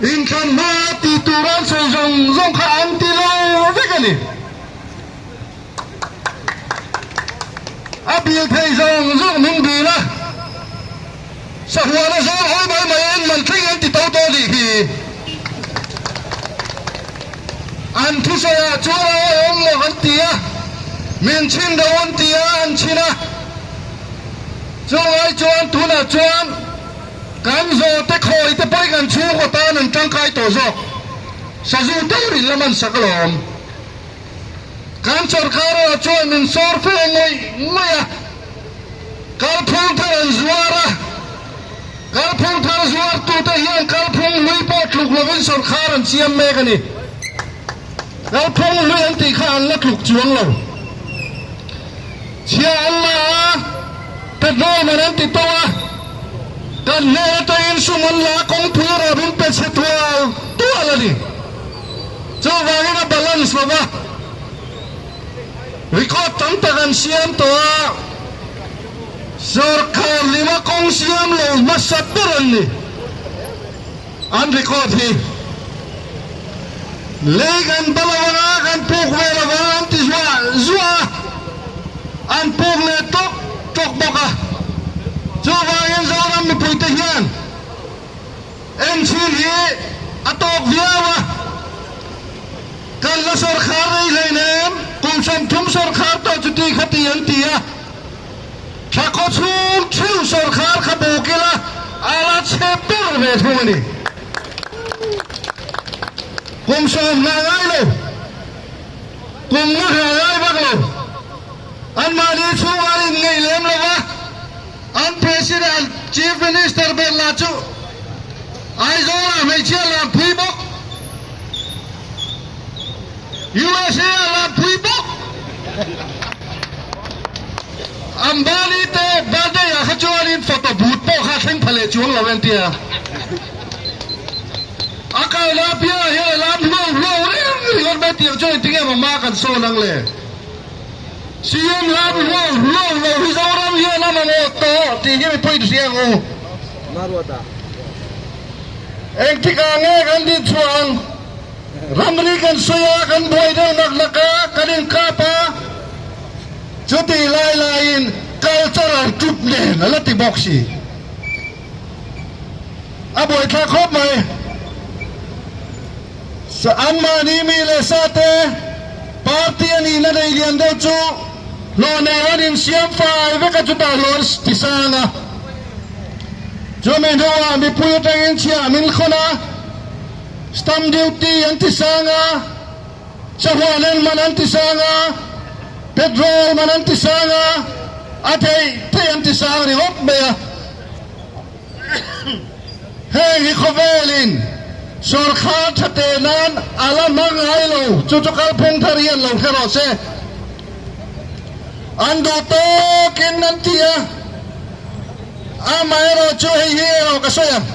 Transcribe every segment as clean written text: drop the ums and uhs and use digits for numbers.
Inthlan hmaa tih tur an sawi zawng zawng kha an ti lo vek a ni. A bil thei zawng zawng min bil a, sahuana zawng hawi mai mai en man thleng an ti to tawh nih hi. An thusawiah chuan a awihawm lo an ti a, min chhin do an ti a, an chhin a. Chungai chuan tunah chuan kan zawhte khawi te pawhin kan chhungkaw tan an tangkai tawh zawk. Sazu deuhin la man sak alawm. Kan sorkar erawh chuan min sawr fe ngawih ngawih a, kalphung thar an zuar a, kalphung thar zuartute hian kalphung hlui pawh tluk lovin sorkar an siam mek a ni. Kalphung hlui an tih kha an la tluk chuang lo. Chhia an la a, petrol man an ti tawh a, kan hnen atangin sum an la a, kawngpui erawh min pe chhe tual tual a ni. Chuvangin a balance lo va, record tam tak an siam tawh a, sorkar lima kawng siam lo hmasa ber an ni. An record hi lei kan ba lo anga kan puk ve lo vang an ti zuah zuah a, an puk leh tawk tawk bawk a. Chuvangin Zoram mipuite hian Enchhin hi a tawk viau a, kan la sawrkhar rei hleinem, kum 30 sawrkhar tawh chu ti kha ti an ti a, thla khaw chhung theuh sawrkhar kha buk ila a la chhe ber ve thung a ni. Kum 10 nghah ngai lo, kum nga nghah ngai vak lo, anmahni chhungah an inngeih lem lo va. An President, Chief Minister ber lah chu Aizawl-ah hmeichhia lam phui bawk, USA-ah lam phui bawk. Ambani te birthday-ah kha chuanin photo booth pawh kha thleng pha leh chuang lo en tia. A kalna apiangah hian a lam hlo hlo reng ringawt mai tiang chuan engtinge maw hma kan sawn ang le? CM lam hlo hlo lo hi Zoram hian a mamawh tawh tih hi mipui hria ang u. Engtikah nge kan din chhuah ang? Ramri kan sawi a, kan buai deuh nak nak a, kan inkap a, chutih lai laiin cultural troop nen a la ti bawk si. A buaithlak khawp mai. Anmahni mi leh sa te party a nihna nei lian deuh chu hlawh nei an insiam fai vek a, chutah hlawh an ti sang a. Chumi hnuah mipui atangin chhiah min khawn a, stamp duty an ti sang a, sahuan en man an ti sang a, petrol man an ti sang a, a theih theih an ti sang ringawt mai a. Heng hi khawvelin sawrkhar tha teh nan a la hmang ngai lo, chu chu kalphung thar hi an lo hre rawh se. An duh tawkin an ti a, amaherawhchu hei hi erawh ka sawi ang,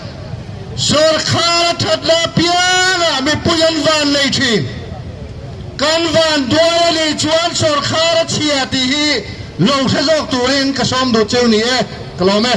sawrkhar a that la apiangah mipui an van nei thin. Kan van duai a nih chuan sawrkhar a chhia tih hi lo hre zawk turin ka sawm duh cheu ni e, ka lawm e.